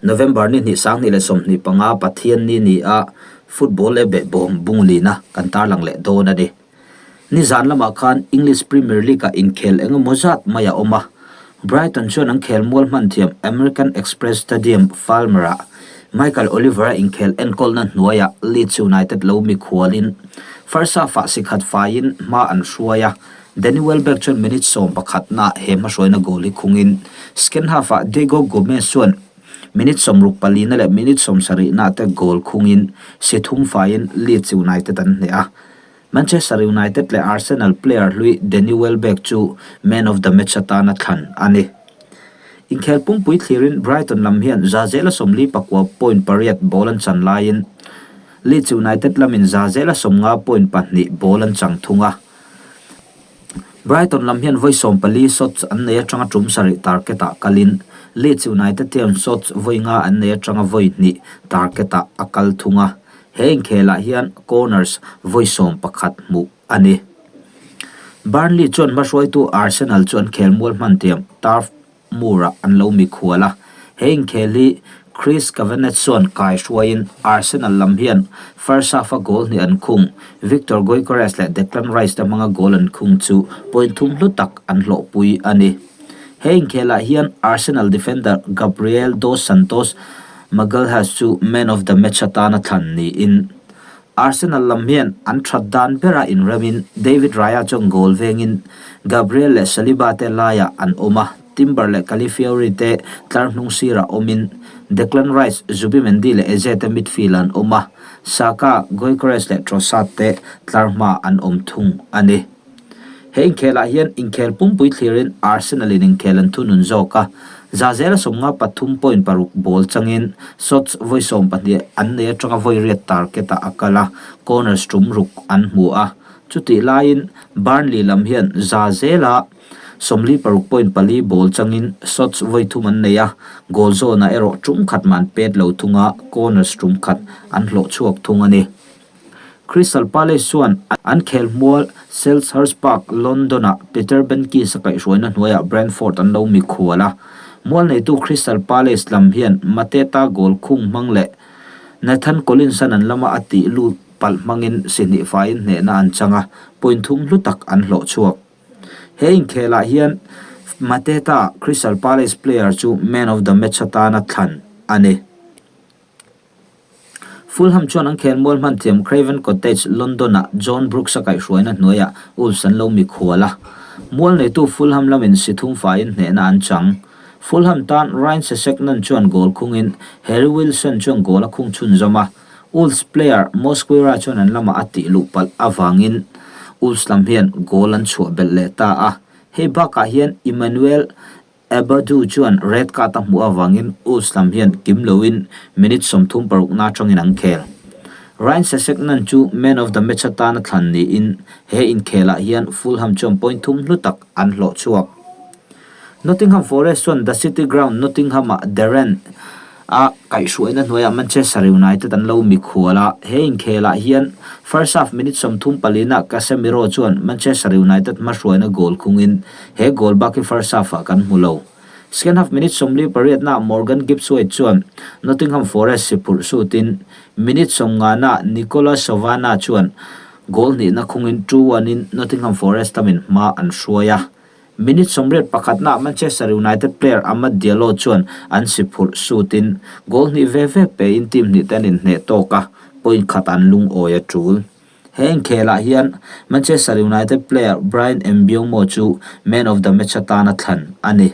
November ni hnih 2025 Pathianni ni a football leh behbawm bunglina kan tarlang leh dawn a ni. Nizan lamah khan English Premier League-ah inkhel eng emaw zat mai a awm a, Brighton chuan an khel mual hman thiam American Express Stadium, Falmer-ah Michael Oliver-a inkhel enkawlna hnuaiah Leeds United lo mikhualin first half-ah sikhat faiin hma an hruai a, Danny Welbeck chuan minute 11 naah he hmahruaina goal hi khungin second half-ah Diego Gomez chuan minute 64 na leh minute 70 naah te goal khungin si thum faiin Leeds United an hneh a. Manchester United leh Arsenal player hlui Danny Welbeck chu man of the match atana thlan a ni. Inkhel pumpui thlirin Brighton lam hian za zela 49 point pariat ball an chan laiin Leeds United lamin za zela 50 point pahnih ball an chang thung a. Brighton lam hian vawi 14 shots an nei atanga tum sarih target-ah kalin Leeds United hian shots vawi nga an nei atanga vawi hnih target-ah a kal thung a. He inkhelah hian corners vawi 11 hmuh a ni. Burnley chuan hmahruaitu Arsenal chu an khel mual hman thiam Turf Moor-ah an lo mikhual a. He inkhel hi Chris Kavanagh chuan kai hruaiin Arsenal lam hian first half-a goal hnih an khung, Victor Gyökeres leh Declan Rice te hmanga goal an khung chu point thum hlu tak an hlawhpui a ni. He inkhelah hian Arsenal defender Gabriel dos Santos Magalhaes chu man of the match atana thlan niin Arsenal lam hian an that dan bera inremin David Raya chuan goal vengin Gabriel leh Saliba te laiah an awm a, Timber leh Calafiori te tlar hnung sirah awmin Declan Rice, Zubimendi leh Eze te midfield an awm a, Saka, Gyökeres leh Trossard te tlar hma an awm thung a ni. He inkhelah hian inkhel pumpui thlirin Arsenal in inkhel an thunun zawk a, za zela 53 point paruk ball changin shots vawi 12 an nei atanga vawi riat target-ah a kal a, corners tum ruk an hmu a. Chutih laiin Burnley lam hian za zela 46 point pali ball changin shots vawi thum an nei a, goal zawnah erawh tum khat man pet lo thung a, corners tum khat an hlawh chhuak thung a ni. Crystal Palace chuan an khel hmual Selhurst Park, London-ah Peter Benkis a kaihhruaina hnuaiah Brentford an lo mikhual a. Mual neitu Crystal Palace lam hian Mateta goal khung hmang leh Nathan Collins-a'n an lama a tih lut palh hmangin si hnih faiin hnehna an chang a, point thum hlu tak an hlawh chhuak. He inkhelah hian Mateta, Crystal Palace player chu man of the match atana thlan a ni. Fulham chuan an khel mual hman thiam Craven Cottage, London-ah John Brooks a kaihhruaina hnuaiah Wolves an lo mikhual a. Mual neitu Fulham lamin si thum faiin hnehna an chang. Fulham tan Ryan Sessegnon chuan goal khungin Harry Wilson chuan goal a khung chhunzawm a. Wolves player Mosquera chuan an lamah a tih luh palh avangin Wolves lam hian goal an chhuah belh leh ta a. Hei bakah hian Emmanuel Abadu chuan red card a hmuh avangin Wolves lam hian kim loin minute 36 na atangin an khel. Ryan Sessegnon chu man of the match atana thlan niin he inkhelah hian Fulham chuan point thum hlu tak an hlawh chhuak. Nottingham Forest chuan The City Ground, Nottingham-ah Darren a kaihhruaina hnuaiah Manchester United an lo mikhual a, he inkhelah hian first half minute 34 ah Casemiro chuan Manchester United hmahruaina goal khungin he goal bak hi first half ah kan hmu lo. Second half minute 48 naah Morgan Gibbs-White chuan Nottingham Forest si phurh sutin minute 50 naah Nicolas Sovana chuan goal hnihna khungin 2-1 in Nottingham Forest lamin hma an hruai a. Minute 81 naah Manchester United player Amad Diallo chuan an si phurh sutin goal hnih ve ve pein team hnih te an inhneh tawk a, point khat an lungawi a tul. He inkhelah hian Manchester United player Bryan Mbeumo chu man of the match atana thlan a ni.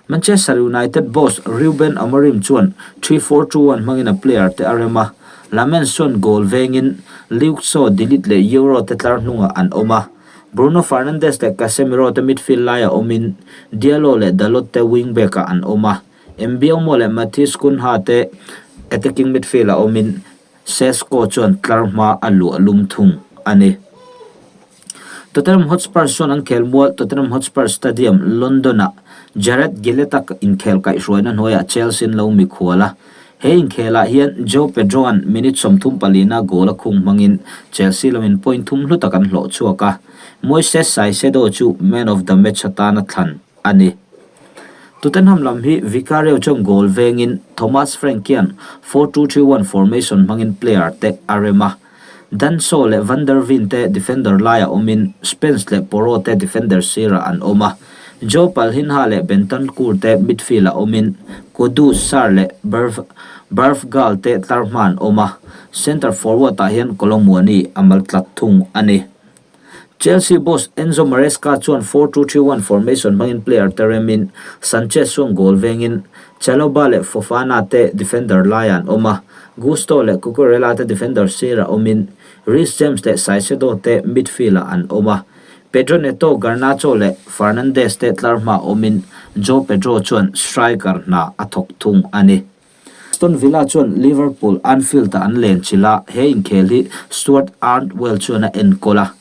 Manchester United boss Ruben Amorim chuan 3-4-2-1 hmangin a player te a rem a, Lammens chuan goal vengin Luke Shaw, De Ligt leh Euro te tlar hnungah an awm a. Bruno Fernandes leh Casemiro te midfield laiah awmin Diallo leh Dalot te wing back-ah an awm a, Mbeumo leh Matheus Cunha te attacking midfield-ah awmin Sesko chuan tlar hma a luah lum thung a ni. Tottenham Hotspur chuan an khel mual Tottenham Hotspur Stadium, London-ah Jarred Gillett-a inkhel kaihhruaina hnuaiah Chelsea an lo mikhual a. He inkhelah hian Joao Pedro-a'n minute 34 a goal a khung hmangin Chelsea lamin point thum hlu tak an hlawh chhuak a, Moises Caicedo chu man of the match atana thlan a ni. Tottenham lam hi Vicario chuan goal vengin Thomas Frank hian 4-2-3-1 formation hmangin player te a rem a. Danso leh Van der Ven te defender laiah awmin Spence leh Porro te defender sirah an awm a. Joe Palhinha leh Bentancur te midfield-ah awmin Kudus, Sarr leh Berfgal te tlarhma an awm a. Centre forward-ah hian Kolo Muani a mal tlat thung a ni. Chelsea boss Enzo Maresca chuan 4-2-3-1 formation hmangin player te remin Sanchez chuan goal vengin Chalobah leh Fofana te defender laiah an awm a, Gusto leh Cucurella te defender sirah awmin Reece James leh Caicedo te midfield-ah an awm a. Pedro Neto, Garnacho leh Fernandes te tlarhmaah awmin Joao Pedro chuan striker hna a thawk thung a ni. Aston Villa chuan Liverpool Anfield-ah an len chilh a, he inkhel hi Stuart Arntwell chuan a enkawl a.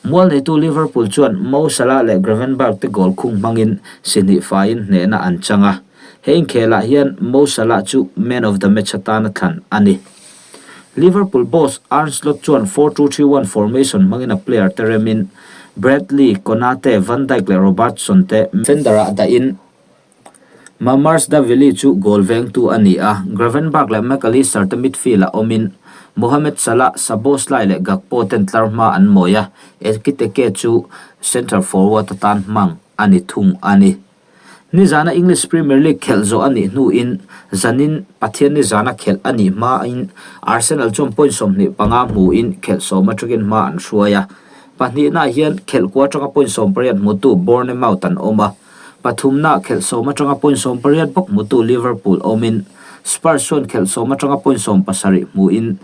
Mual neitu Liverpool chuan Mo Salah leh Gravenberch te goal khung hmangin si hnih faiin hnehna an chang a. He inkhelah hian Mo Salah chu man of the match atana thlan a ni. Liverpool boss Arne Slot chuan 4-2-3-1 formation hmangin a player te remin Bradley, Konate, Van Dijk leh Robertson te defender-ah dahin Mamardashvili chu goal vengtu a ni a, Gravenberch leh Mac Allister te midfield-ah awmin Mohamed Salah, Szoboszlai leh Gakpo ten tlar hma an mawi a, Ekiteke chu centre forward atan hmang a ni thung a ni. Nizana English Premier League khelh zawh a nih hnuin zanin Pathianni zana khelh a nih hmain Arsenal chuan point 25 hmuin khelh sawm atangin hma an hruai a, pahnihnaah hian khelh kua atanga point 18 hmutu Bournemouth an awm a. Pathumna khelh sawm atanga point 18 bawk hmutu Liverpool awmin Spurs chuan khelh sawm atanga point 17 hmuin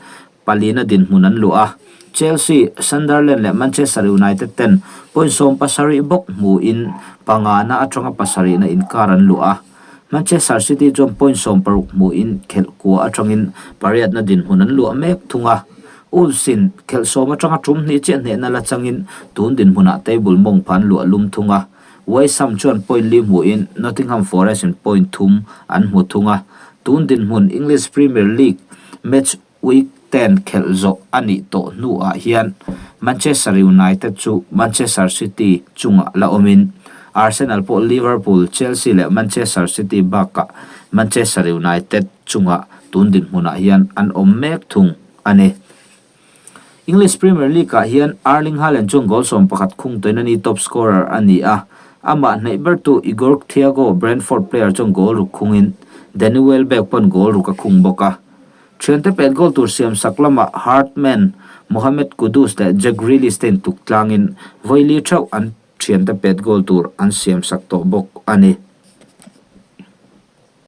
palina dinhmun an luh a. Chelsea, Sunderland leh Manchester United ten point 17 bawk hmuin pangana atanga pasarihna inkar an luh a. Manchester City chuan point 60 hmuin khelh kua atangin pariatna dinhmun an luah mek thung a. Wolves-in khelh sawm atanga tum hnih chiah hnehna la changin tun dinhmunah table mawng phan luah lum thung a. West Ham chuan point li hmuhin Nottingham Forest in point thum an hmu thung a, tun dinhmun English Premier League match week 10 khelh zawh a nih tawh hnuah hian Manchester United chu Manchester City chungah la awmin Arsenal pawh Liverpool, Chelsea leh Manchester City bakah Manchester United chungah tun dinhmunah hian an awm mek thung a ni. English Premier League-ah hian Erling Haaland chuan goal 11 khung tawhin a ni top scorer a ni a, amah hnaih bertu Igor Thiago, Brentford player chuan goal ruk khungin Danny Welbeck pawn goal ruk a khung bawk a. Thiante pet goal tur siam sak lamah Hartmann, Mohammed Kudus leh Jack Grealish te intuk tlangin vawi li theuh an thiante pet goal tur an siam sak tawh bawk a ni.